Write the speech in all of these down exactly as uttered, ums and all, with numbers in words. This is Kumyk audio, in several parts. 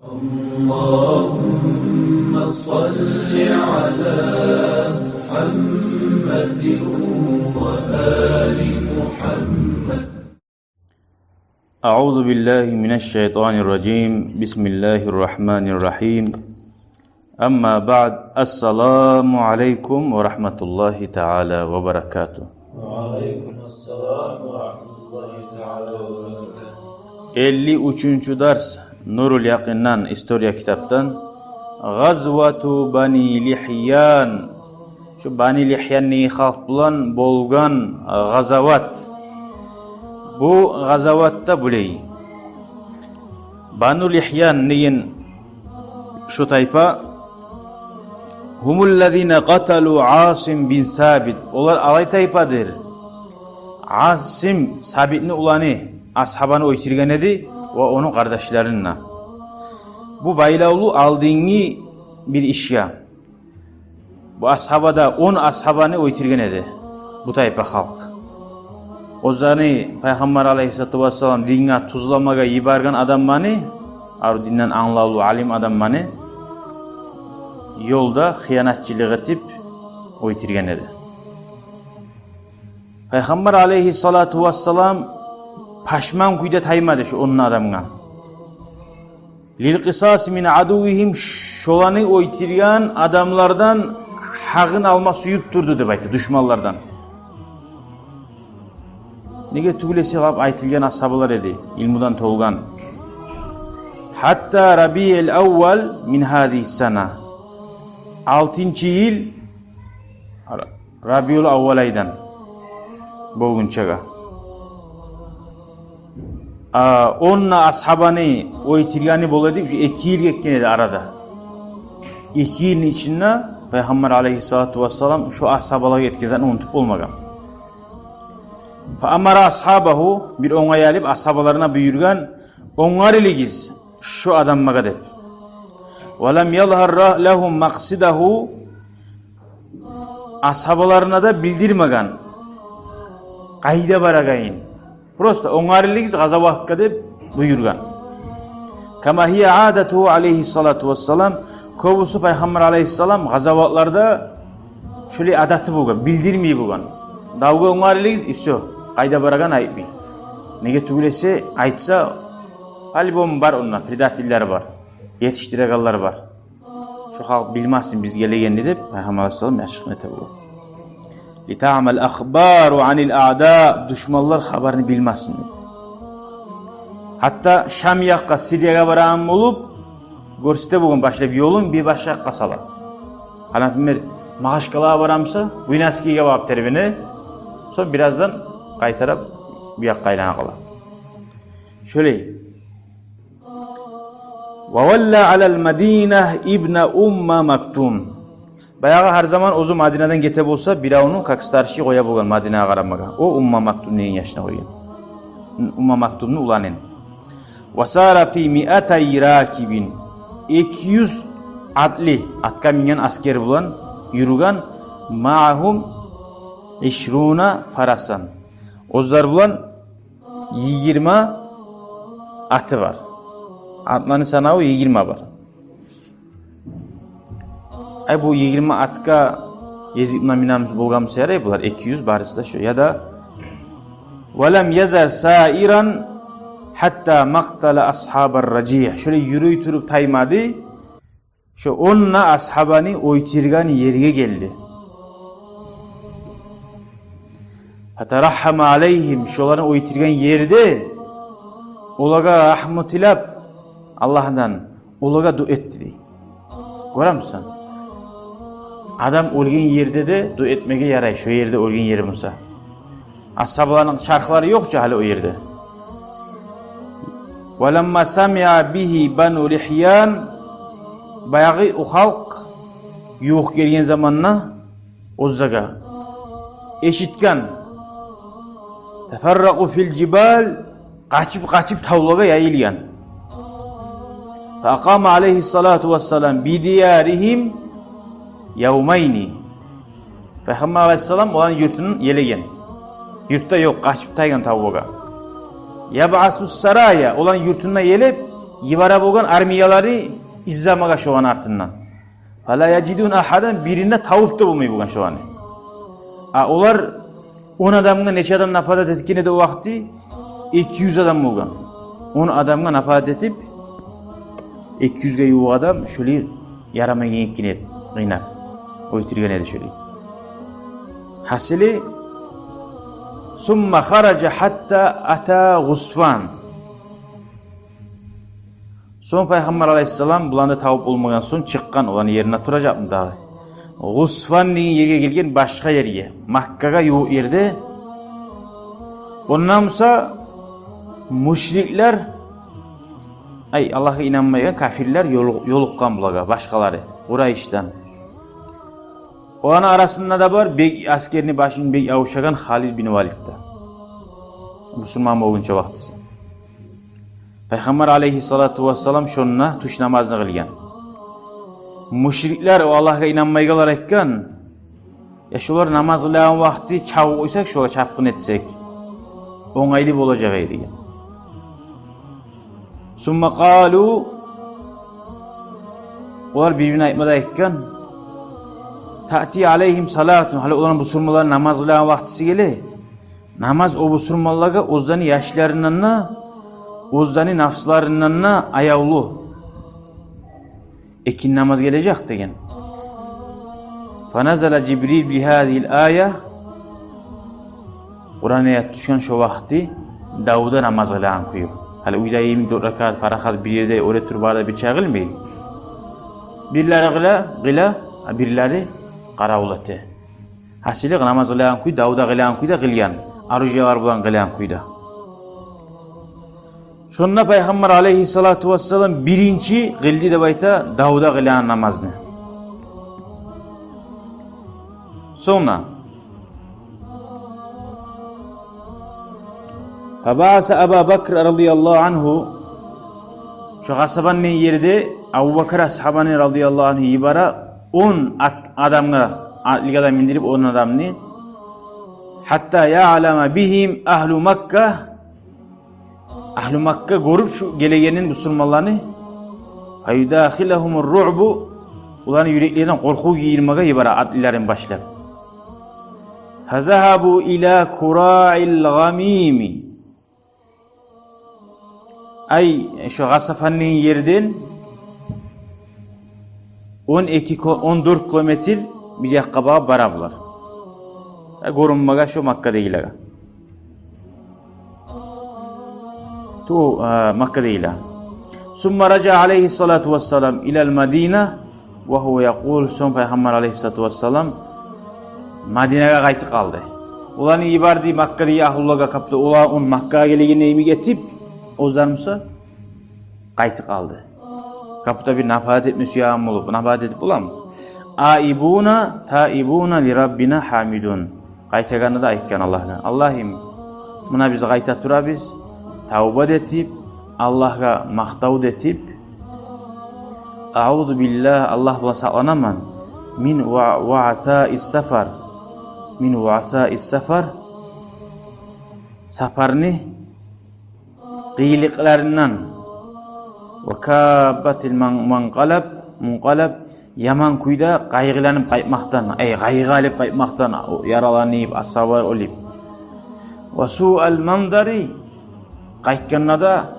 اللهم صل على محمد وآل محمد. أعوذ بالله من الشيطان الرجيم. بسم الله الرحمن الرحيم. أما بعد. السلام عليكم ورحمة الله تعالى وبركاته. وعليكم السلام ورحمة الله تعالى وبركاته. Элли уьчюнчю дарс, Нурул Якъиндан, история китапдан. Гъазвату Бани Лигьян. Шу Бани Лигьян деген халкъ булан болгъан, а, гъазават. Бу гъазаватда булай. Бану Лигьян деген шу тайпа. Гьумуллазина къаталу Асим бин Сабит. Олар алай тайпадыр. Асим Сабитни уланы, асгьабаны оьлтюрген эди ва ону къардашларын да. Бу байлавлу алдынгы бир ишге. Бу асгьаба да, он асгьабаны оьлтюрген эди бу тайпа халкъ. Оьзлени Пайхаммар алайгьиссалату вассалам динге тюзлемеге йиберген адамланы, арив динден англавлу алим адамланы ёлда хыянатчылыкъ этип оьлтюрген эди. Пайхаммар алайгьиссалату вассалам пашман кюйде таймады шу он адамгъа. Лил къисаси мин адуввигьим, шоланы оьлтюрген адамлардан гьакъын алма сююп турду деп айта, душманлардан. Неге тюгюл эсе, лап айтылгъан асгьабалар эди, илмудан толгъан. Гьатта Рабиул аввал мин гьазигьи ссана. Алтынчы йыл Рабиул аввал айдан болгъунчагъа. А, он да асгьабаны оьлтюргени бола эди, уже эки йыл гетген эди арада. Эки йылны ичинде Пайхаммар алайгьиссалату вассалам шу асгьабалагъа этген затны унутуп болмагъан. Фа амара асгьабагьу, бир онгай алып, асгьабаларына буюргъан: «Онгарылыгъыз шу адамлагъа», — деп. Ва лам язгьар ра-, лагьум макъсидагьу, асгьабаларына да билдирмеген къайда барагъанын. Просто «онгарылыгъыз гъазаватгъа» деп буюргъан. Кама гьия адатугьу алайгьиссалату вассалам, кёбюсю Пайхаммар алайгьиссалам гъазаватларда шолай адаты болгъан, билдирмей болгъан. Давгъа онгарылыгъыз, и всё, къайда барагъанын айтмай. Неге тюгюл эсе, айтса, по-любому бар онда, предательлер бар, етишдирегенлер бар. Шо халкъ билмесин биз гелегенни деп, Пайхаммар алайгьиссалам яшыртгъын эте болгъан. Литаъмал ахбару анил аъда, душманлар хабарны билмесин деп. Гьатта Шам якъгъа, Сириягъа барагъан болуп, гёрсете болгъан башлап ёлун, бир башгъа якъгъа сала. Гьали, например, Магьачкъалагъа барамса, Буйнакскийге багъып тербене, сонг бираздан къайтарып бу якъгъа айлана къала. Шолай. Ва валла алал Мадина ибна Умма Мактум. Баягъы гьар заман оьзю Мадинадан гете болса, биревню как старший къоя болгъан Мадинагъа къарамагъа. О Умма Мактум деген яшны къойгъан. Умма Мактумну уланын. Ва сара фи миатай ракибин. Эки юз атлы, атгъа минген аскер булан юрюген, маъагьум ишруна фарасан. Оьзлер булан йигирма аты бар. Атланы санаву йигирма бар. Ай, бу йигирма атгъа гезик булан минген болгъан буса ярай булар, эки юз барысы да шо. Яда: «Ва лам язал сайран гьатта мактала асгьабар Ражигь». Шолай юрюй туруп таймады. Шо он да асгьабаны оьлтюрген ерге гелди. Фатарагьгьама алайгьим, шоланы оьлтюрген ерде олагъа рагьму тилеп Аллагьдан, олагъа дуа этди дей. Гёремисен? Адам оьлген ерде де дуа этмеге ярай, шо ерде оьлген ери буса. Асгьабаланы чархлары ёкъ чу гьали о ерде. Ва ламма самиа бигьи Бану Лигьян, баягъы о халкъ ювукъ гелген заманда оьзлеге эшитген. Тафарракъу фил жибал, къачып-къачып тавлагъа яйылгъан. Фа акъама алайгьиссалату вассалам би дияригьим явмайни. Пайхаммар алайгьиссалам оланы юртун елеген. Юртда ёкъ, къачып тайгъан тавлагъа. Ябъасу сарая, оланы юртунда елеп, йибере болгъан армияланы излемеге шоланы артындан. Фала яжидуна агьадан, бирин де табып да болмай болгъан шоланы. А олар он адамгъа нече адам нападать этген эди о вакъти? Эки юз адам болгъан. Он адамгъа нападать этип, эки юзге ювукъ адам шолай ярамай гетген эди, къыйнап. Оьлтюрген эди шолай. Гьасили, сумма хаража гьатта ата Гъусфан. Сонг Пайхаммар алайгьиссалам буланы да табып болмагъан сонг чыкъгъан, оланы ерине туражакъмы дагъы? Гъусфан деген ерге гелген, башгъа ерге, Маккагъа ювукъ ерде. Онда буса мушриклер, ай, Аллагьгъа инанмайгъан капирлер ёлу-, ёлукъгъан булагъа, башгъалары, Къурайшдан. Оланы арасында да бар бек, аскерини башын бек явушагъан Халид бин Валид да. Бусурман болгъунча вакътиси. Пайхаммар алайгьиссалату вассалам шонда тюш намазны къылгъан. Мушриклер, о Аллагьгъа инанмайгъанлар айтгъан: «Я шолар намаз къылагъан вакъти чабып къойсакъ, шолар чапгъын этсек, онгайлы болажакъ эди», — деген. Сумма къалу, олар бир-бирине айтма да айтгъан: «Таъти алайгьим салатун», гьали оланы, бусурманланы, намаз къылагъан вакътиси геле. Намаз о бусурманлагъа оьзлени яшларындан да, оьзлени нафсларындан да аявлу. Экинни намаз гележек деген. Фаназала Жибрил бигьазигьил ая. Къуран аят тюшген шо вакъти давда намаз къылагъан кюю. Гьали уьйде йимик дёрт ракаат, парахат, бир ерде оьре туруп, бары да бир чакъы къылмай. Бирлери къыла, къыла, а бирлери къаравул эте. Гьасили, намаз къылагъан кюй, давда къылагъан кюйде къылгъан. Оружиялар булан къылагъан кюйде. Шонда Пайхаммар алайгьиссалату вассалам биринчи къылды деп айта давда къылагъан намазны. Сонг фабаъаса Аба Бакр радияллагьу ангьу, шо Гъасфан деген ерде Абу Бакр асгьабаны радияллагьу ангьу йибере, он ат-, адамгъа, атлыкъ адам миндирип, он адамны. Гьатта яълама бигьим агьлу Макка, агьлу Макка гёрюп шу гелегенин бусурманланы, фаюдахилагьумур руъбу, оланы юреклерине къоркъув гийирмеге йибере атлыларын башлап. Фазагьабу ила Кураил Гъамими. Ай, шо Гъасфан деген ерден он эки ки-, он дёрт километр бир якъгъа багъып бара булар. Э, гёрюнмеге шо Маккадагъылагъа. Ту, э, Маккадагъылагъа. Сумма ражаа алайгьиссалату вассалам илал Мадина ва гьува якъул, сонг Пайхаммар алайгьиссалату вассалам Мадинагъа къайтып къалды. Оланы йиберди Маккадагъы агьлулагъа, капта олар он Маккагъа гелегенде йимик этип, оьзлер буса къайтып къалды. Капта бир нападать этме сюеген болуп, нападать этип боламы? Аибуна, таибуна ли Раббина гьамидун. Къайтагъанда да айтгъан Аллагьгъа: «Аллагьым, муна биз къайта турабыз, тавба да этип, Аллагьгъа макътав да этип. Аузу биллагь, Аллагь булан сакъланаман. Мин ва-, ваъсаис сафар. Мин ваъсаис сафар. Сапарны къыйынлыкъларындан. Ва каббатил ман-, манкъалаб, мункъалаб, яман кюйде къайгъыланып къайтмакъдан, ай, къайгъы алып къайтмакъдан, о, яраланып, асгьабалар оьлюп. Ва суал манзари, къайтгъанда да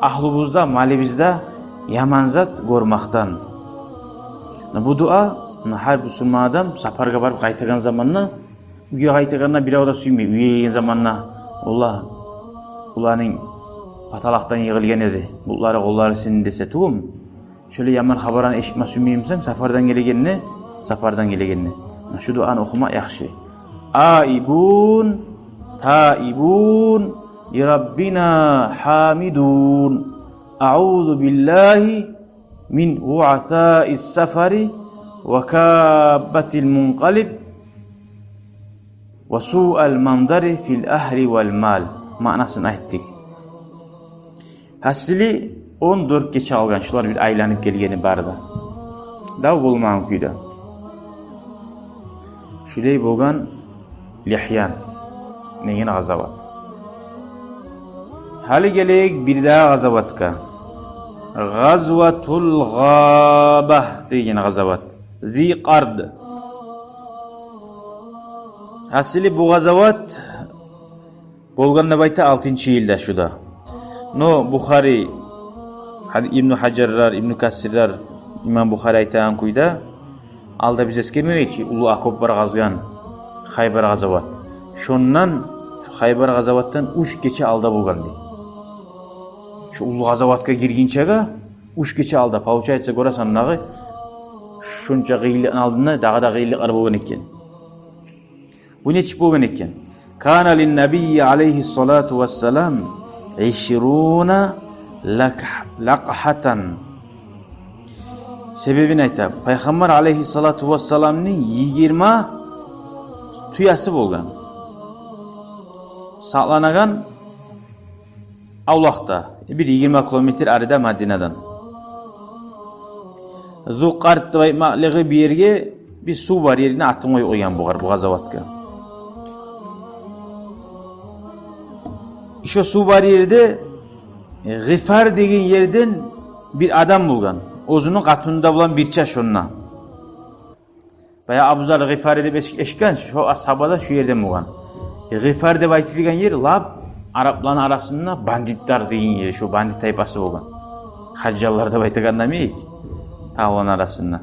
агьлубузда, малыбызда яман зат гёрмакъдан». Бу дуа, гьар бусурман адам сапаргъа барып къайтагъан заманда, уьйге къайтагъанда бирев де сюймей, уьйге гелген заманда: «Валлагь, буланы паталакъдан йыгъылгъан эди, бутлары, къоллары сынды», — десе тюгюлмю? Шолай яман хабарланы эшитме сюймеймисен сапардан гелегенде, сапардан гелегенде. Шу дуаны охума яхшы. Аибун, таибун, ли Раббина гьамидун. Аузу биллагьи мин ваъсаис сафари ва каббатил мункъалиб ва суал манзари фил агьли вал мал. Маънасын айтдыкъ. Гьасили, он дёрт гече къалгъан, шулар бир айланып гелгени бары да. Дав болмагъан кюйде. Шулай болгъан Лигьян деген къазават. Гьали гелейик бирдагъы къазаватгъа. Гъазватул Гъаба деген гъазават. Зи Къард. Гьасили, бу гъазават болгъан деп айта алтынчы йылда шуда. Но Бухари, Гьад-, Ибну Гьажарлар, Ибну Касирлер, имам Бухари айтагъан кюйде, алда биз эсгерген эдик чи, уллу окоплар къазгъан Хайбар гъазават. Шондан, шо Хайбар гъазаватдан уьч гече алда болгъан дей. Шо уллу гъазаватгъа гиргинчеге уьч гече алда. Получается, гёресен, дагъы шонча къыйынлыкъны алдында дагъы да къыйынлыкълар болгъан экен. Бу нечик болгъан экен? Кана линнабийи алайгьиссалату вассалам ишруна лакх-, лакхатан. Себебин айта. Пайхаммар алайгьиссалату вассаламны йигирма тюеси болгъан. Сакъланагъан авлакъда, бир йигирма километр арида Мадинадан. Зу Къард деп айтмакълыгъы бу ерге, бир сув бар ерни атын къоюп къойгъан бугъар, бу гъазаватгъа. Шо сув бар ерде, э, Гъифар деген ерден бир адам болгъан. Оьзюню къатыны да булан бирче шонда. Баягъы Абу Зар Гъифари деп эш-, эшитген, шо асгьаба да шо ерден болгъан. Гъифар деп айтылгъан ер лап арапланы арасында бандитлер деген ер, шо бандит тайпасы болгъан. Хаджаллар деп айтагъан да йимик, тавланы арасында.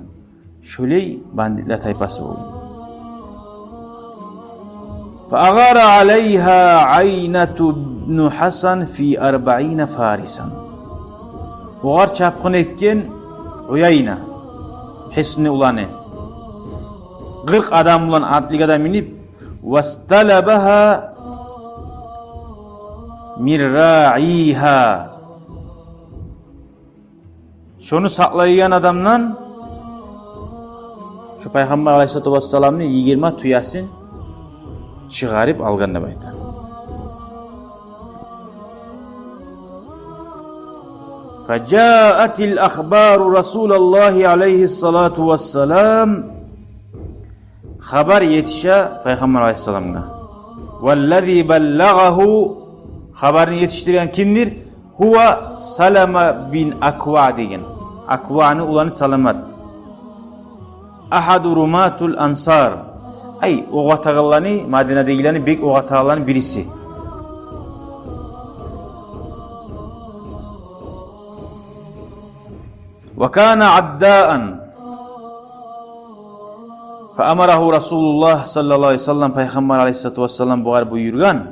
Шолай бандитлер тайпасы болгъан. Фа агъара алайгьа Айнату бну Гьасан фи арбаина фарисан. Огъар чапгъын этген Уяйна, Гьисни уланы, къыркъ адам булан, атлыкъ адам минип, васталабагьа мин раигьа. Шону сакълайгъан адамдан шо Пайхаммар алайгьиссалату вассаламны йигирма тюесин чыгъарып алгъан деп айта. Фажаатил ахбару Расулаллагьи алайгьиссалату вассалам. Хабар етише Пайхаммар алайгьиссаламгъа. Валлази баллагъагьу, хабарны етишдирген кимдир? Гьува Салама бин Аква деген. Акваны уланы Саламат. Агьаду руматул ансар. Ай, окъ атагъанланы, Мадинадагъыланы бек окъ атагъанланы бириси. Ва кана аддаан. Фа амарагьу Расулуллагь саллаллагьу алайгьи ва саллам, Пайхаммар алайгьиссалату вассалам бугъар буюргъан.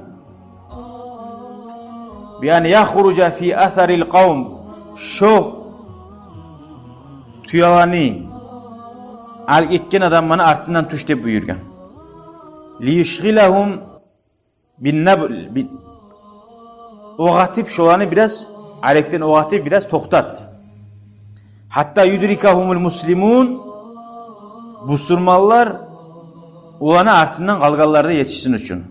Би ан яхружа фи асарил къавм. Шо тюелени алып гетген адамланы артындан тюш деп буюргъан. Лиюшгъилагьум бин набл, бин, окъ атып, шоланы бираз, арекден окъ атып, бираз токътат. Гьатта юдрикагьумул муслимун, бусурманлар оланы артындан къалгъанлар да етишсин учун.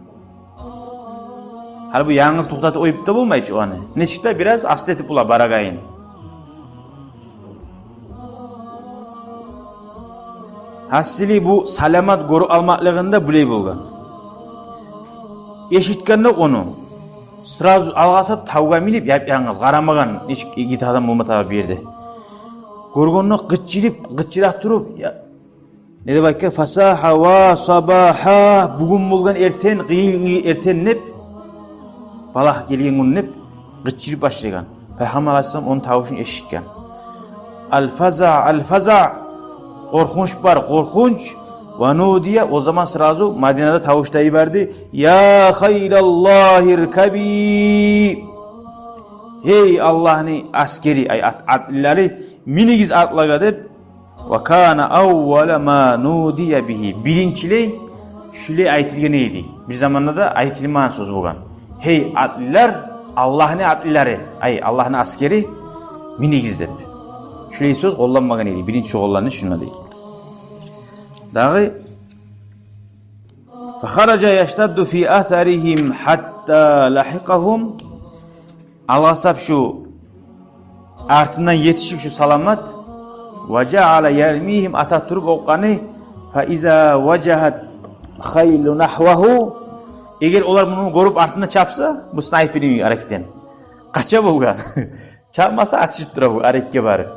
Гьали бу янгыз токътатып къоюп да болмай чы оланы. Нечик де бираз аста этип бола барагъанын. Гьасили, бу Саламат гёрюп алмакълыгъында булай болгъан. Эшитгенде ону, сразу алгъасап тавгъа минип, яп-янгыз, къарамагъан, нечик игит адам болма тарыкъ бу ерде. Гёргенде къычырып, къычыра туруп, я, не деп айтгъан? Фасагьа ва сабагьа, бугюн болгъан эртен, къыйын эртен деп, балагь гелген гюн деп къычырып башлагъан. Пайхаммар алайгьиссалам ону тавушун эшитген. Ал-фаза, ал-фаза, къоркъунч бар, къоркъунч. Ва нудия, о заман сразу Мадинада тавуш да йиберди. Я хайлаллагьи иркаби. Гьей Аллагьны аскери, ай, ат-, атлылары, минигиз атлагъа деп. Ва кана аввала ма нудия бигьи. Биринчилей шулай айтылгъан эди. Бир заманда да айтылмагъан сёз болгъан. Гьей атлылар, Аллагьны атлылары, ай, Аллагьны аскери, минигиз деп. Шулай сёз къолланмагъан эди. Биринчи къолланды шунда дей. Дагъы. Фахаража яштадду фи асаригьим гьатта лагьикъагьум. Алгъасап шу артындан етишип шу Саламат, ва жаала ярмигьим, ата туруп окъ аны, фа иза важагьат хайлу нагьвагьу, эгер олар муну гёрюп артындан чапса, бу снайперни аракетден къача болгъан. Чапмаса, атышып тура бу арекге барып.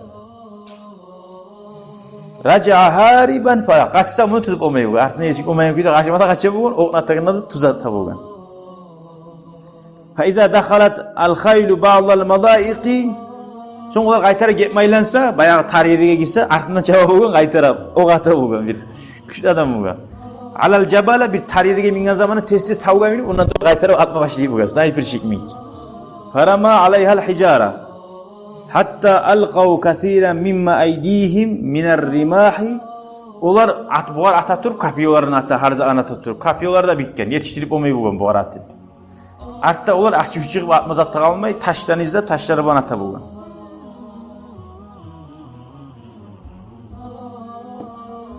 Ражаа гьарибан фа, къачса, муну тутуп болмай бу. Артына етишип болмайгъан кюйде къачмаса, къача бу, окъну атагъанда да тюз ата бу. Фа иза дахалат ал хайлу баъдал мазаикъи. Сонг олар къайтарып гетме айланса, баягъы тар ерге гирсе, артындан чаба бу, къайтарып окъ ата бу, бир гючлю адам бу. Алал жабала, бир тар ерге минген заманы тез-тез тавгъа минип, ондан сонг къайтарып атма башлай бу, снайперчик йимик. Фарама алайгьал хижара. Гьатта алкъав касиран мимма айдигьим минар римагьи. Олар ат, бугъар ата туруп, копьёларын ата, гьар затны ата туруп. Копьёлар да битген, етишдирип болмай болгъан бугъар атып. Артда олар ачув чыгъып, атма зат да къалмай, ташланы излеп, ташлары булан ата болгъан.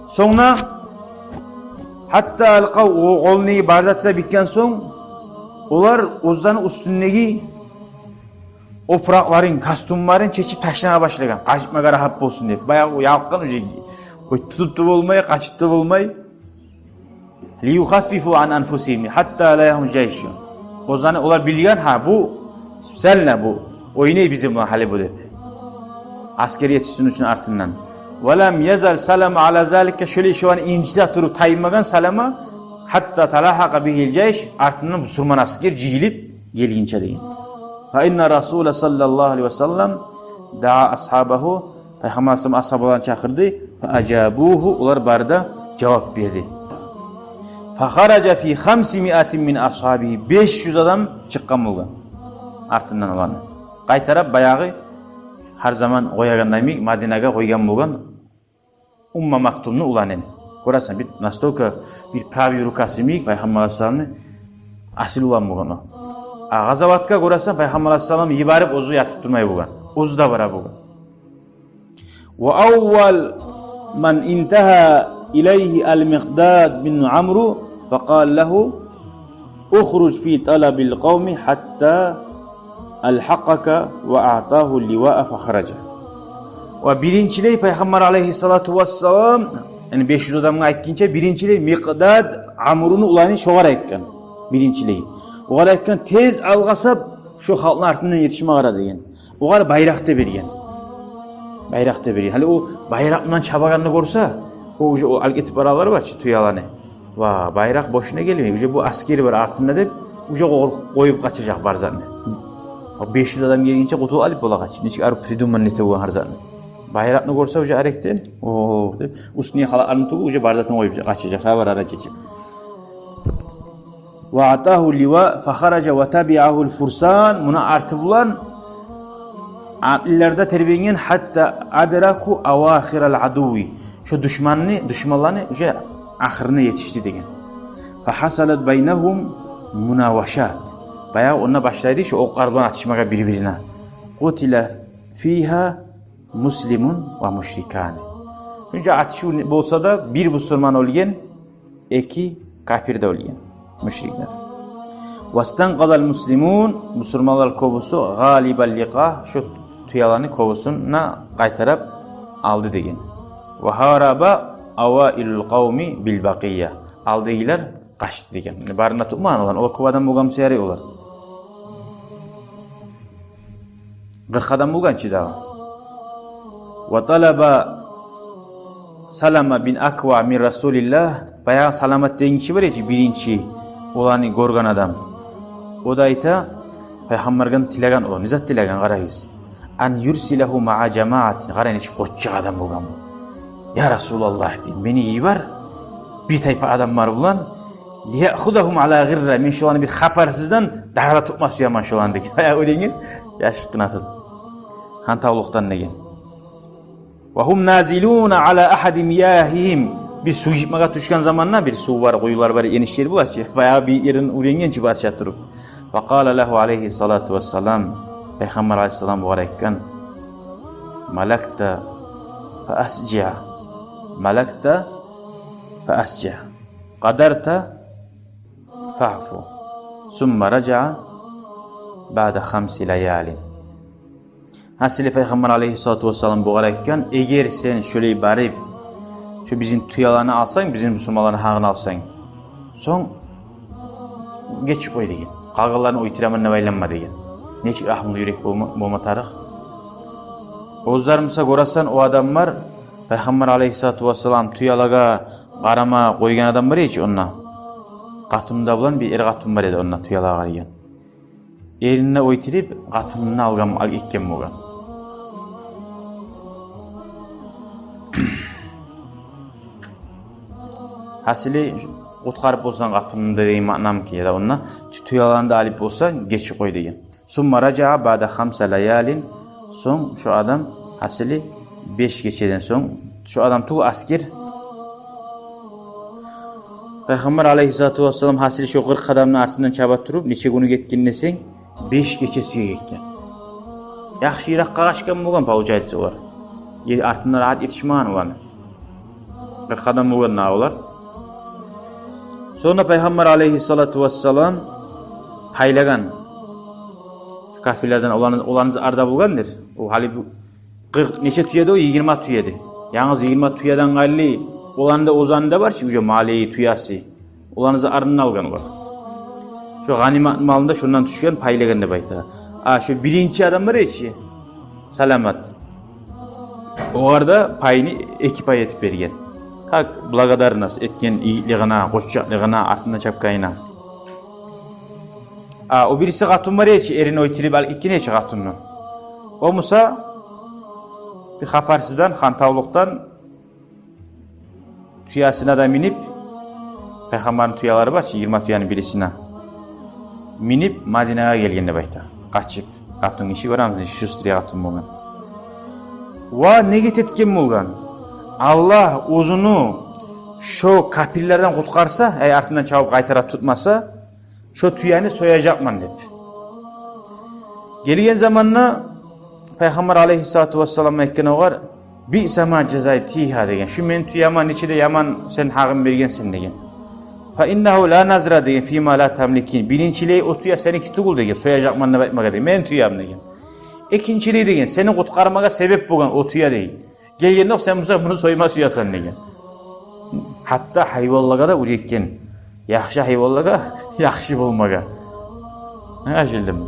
Сонг да, гьатта алкъав, о къолундагъы бар заты да битген сонг, олар оьзлени уьстюндеги опуракъларын, костюмларын чечип ташламагъа башлагъан, къачмагъа рагьат болсун деп. Баягъы ялкъгъан уже, о тутуп да болмай, къачып да болмай. Лиюхаффифу ан анфусигьим гьатта ла яътиягьум жайшун. Оьзлени олар билген, гьа, бу специально бу ойнай бизин булан гьали бу деп. Аскер етишсин учун артындан. Ва лам язал Салама ала залика, шолай шоланы инжите туруп таймагъан Салама, гьатта талагьакъа бигьил жайш, артындан бусурман аскер жыйылып гелгинче деген. Фа инна Расула саллаллагьу алайгьи ва саллам даа асгьабагьу, Пайхаммар алайгьиссалам асгьабаларын чакъырды. Фа ажабугьу, олар бары да жавап берди. Фа хаража фи хамси миатин мин асгьабигьи, беш юз адам чыкъгъан болгъан артындан оланы. Къайтарып баягъы гьар заман къоягъанда йимик Мадинагъа къойгъан болгъан Умма Мактумну уланын. Гёресен, бир настолько бир правый рукасы йимик Пайхаммар алайгьиссаламны, асил улан болгъан о. А къазаватгъа гёресен, Пайхаммар алайгьиссалам йиберип, оьзю ятып турмай болгъан. Оьзю де бара болгъан. Ва аввал ман интагьа илайгьи ал-Микъдад бин Амру фа къала лагьу: «Ухруж фи талабил къавми гьатта алгьакъака», ва аътагьу лливаа фа хаража. Ва биринчилей Пайхаммар алайгьиссалату вассалам, яни беш юз адамгъа айтгъынча, биринчилей Микъдад Амруну уланы шогъар айтгъан. Биринчилей. Огъар айтгъан: «Тез алгъасап, шо халкъны артындан етишме къара», — деген. Огъар байракъ да берген. Байракъ да берген. Гьали о байракъ булан чабагъанны гёрсе, о уже о алып гетип баралар бар чы тюелени. Ва, байракъ бошуна гелмей. Уже бу аскер бар артында деп, уже къор-, къоюп къачажакъ бар затны. О беш юз адам гелгинче къутулуп алып бола къачып. Нечик арив придуманный эте болгъан гьар затны. Байракъны гёрсе уже арекден, о, деп, уьстюне халатларын тюгюп, уже бар затын къоюп къачажакъ. Шабар ара чечип. Ва аътагьу лливаа фа хаража ва табиагьу ал-фурсан. Муна арты булан атлылар да тербенген, гьатта адраку авахира ал-адуви. Шо душманны, душманланы уже ахырына етишди деген. Фа гьасалат байнагьум мунавашат. Баягъы онда башлайды шо окълар булан атышмагъа бир-бирине. Къутила фигьа муслимун ва мушрикани. Шунча атышыв болса да, бир бусурман оьлген, эки капир де оьлген, мушриклер. Вастанкъазал муслимун, бусурманлар кёбюсю, гъалибал ликъа, шо тюелени кёбюсюн де къайтарып алды деген. Ва гьараба аваилул къавми бил бакъия. Алдагъылар къачды деген. Яни барын да тутмагъан олар. Олар кёп адам болгъан буса ярай олар. Къыркъ адам болгъан чы дагъы. Ва талаба Салама бин Аква мин Расулиллагь. Баягъы Саламат деген гиши бар эди чи, биринчи оланы гёрген адам. О да айта, Пайхаммардан тилеген о. Не зат тилеген, къарагъыз. Ан юрсилагьу маа жамаатин. Къара, нечик къоччакъ адам болгъан бу. «Я Расулаллагь, — дей, — мени йибер бир тайпа адамлар булан. Лияхузагьум ала гъирра. Мен шоланы бир хабарсыздан дагъы да тутма сюемен шоланы», — деген. Баягъы оьлеген яшыкъгъын атады. Гьантавлукъдан деген. Ва гьум назилуна ала агьади миягьигьим. Бир сув ичмеге тюшген заманда, бир сув бар, къуюлар бар, эниш ер бола чы. Баягъы бир ерден уьйренген чи пача туруп. Ва къала лагьу алайгьи салату вассалам. Пайхаммар алайгьиссалам бугъар айтгъан: «Малакта фа асжи. Малакта фа асжи. Къадарта фаъфу». Сумма ражаа баъда хамси лаялин. Гьасили, Пайхаммар алайгьиссалату вассалам бугъар айтгъан: «Эгер сен шолай барып, шо бизин тюелени алсанг, бизин бусурманланы гьакъын алсанг, сонг гечип къой, — деген. — Къалгъанларын оьлтюремен деп айланма», — деген. Нечик рагьмулу юрек болма, болма тарыкъ. Оьзлер буса гёресен, о адамлар, Пайхаммар алайгьиссалату вассалам тюелеге къарама къойгъан адам бар эди чи онда. Къатыны да булан бир эр къатын бар эди онда, тюелеге къарайгъан. Эрин де оьлтюрюп, къатынын да алгъан, алып гетген болгъан. Гьасили, къутгъарып болсанг къатынынг да деген маънамы экен, яда онда тю-, тюелени де алып болсанг, гечип къой деген. Сумма ражаа баъда хамса лаялин. Сонг шо адам, гьасили, беш гечеден сонг, шо адам тюгюл, аскер. Пайхаммар алайгьиссалату вассалам, гьасили, шо къыркъ адамны артындан чаба туруп, нече гюню гетген десенг, беш гечеси гетген. Яхшы йыракъгъа къачгъан болгъан, получается, олар. Е-, артындан рагьат етишмеген оланы. Къыркъ адам болгъан да олар. Сонг да Пайхаммар алайгьиссалату вассалам пайлагъан. Шу капирлерден оланы, оланы арда болгъандыр. О гьали бу къыркъ нече тюе эди о? Йигирма тюе эди. Янгыз йигирма тюеден къайры, оланы да, оьзлени де бар чы, уже малы, тюеси. Оланы да арындан алгъан олар. Шо гъанимат малында шондан тюшген, пайлагъан деп айта. А шо биринчи адам бар эди чи, Саламат. Огъар да пайны эки пай этип берген. Как благодарность этген игитлигине, къоччакълыгъына, артындан чапгъанына. А о бириси къатын бар эди чи, эрин оьлтюрюп алып гетген эди чи къатынын. О буса бир хабарсыздан, хантавлукъдан тюесине де минип, Пайхаммарны тюелери бар чы, йигирма тюени бирисине минип, Мадинагъа гелген деп айта. Къачып. Къатын гиши, гёремисиз, шустрый къатын болгъан. Ва неге этген болгъан? Аллагь оьзюню шо капирлерден къутгъарса, ай, артындан чабып къайтарып тутмаса, шо тюени сояжакъман деп. Гелген заманда Пайхаммар алайгьиссалату вассалам айтгъан огъар: «Биъса ма жазайтигьа», — деген. «Шу мени тюеме нече де яман сен гьакъын бергенсен», — деген. «Фа иннагьу ла назра», — деген, «фима ла тамликин». Биринчилей о тюе сеники тюгюл деген, сояжакъман деп айтмагъа деген. Мени тюем деген. Экинчилей деген, сени къутгъармагъа себеп болгъан о тюе деген. Гелгендокъ сен буса муну сойма сюесен деген. Гьатта гьайванлагъа да уьйретген. Яхшы гьайванлагъа яхшы болмагъа. Англашылдымы?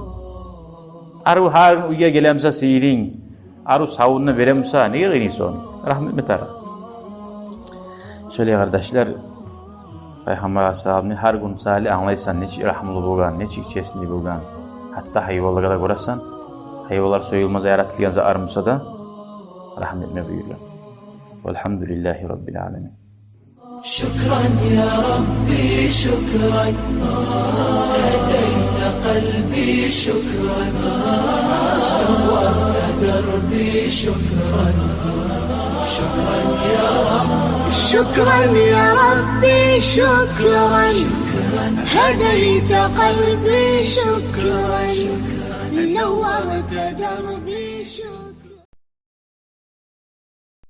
Арив гьар гюн уьйге геле буса сыйырынг, арив савунну бере буса, неге къыйнайсан ону? Рагьму этме тарыкъ. Шолай, къардашлар, Пайхаммар алайгьиссаламны гьар гюн саялы англайсан, нечик рагьмулу болгъан, нечик честный болгъан. Гьатта гьайванлагъа да гёресен, гьайванлар союлма яратылгъан затлар буса да, рагьму этме буюргъан. Валгьамдулиллагьи раббил аламин. شكرا يا ربي، شكرا. هديت قلبي، شكرا. نورت دربي، شكرا. شكرا يا رب. شكرا يا ربي، شكرا. هديت قلبي، شكرا. نورت دربي، شكرا.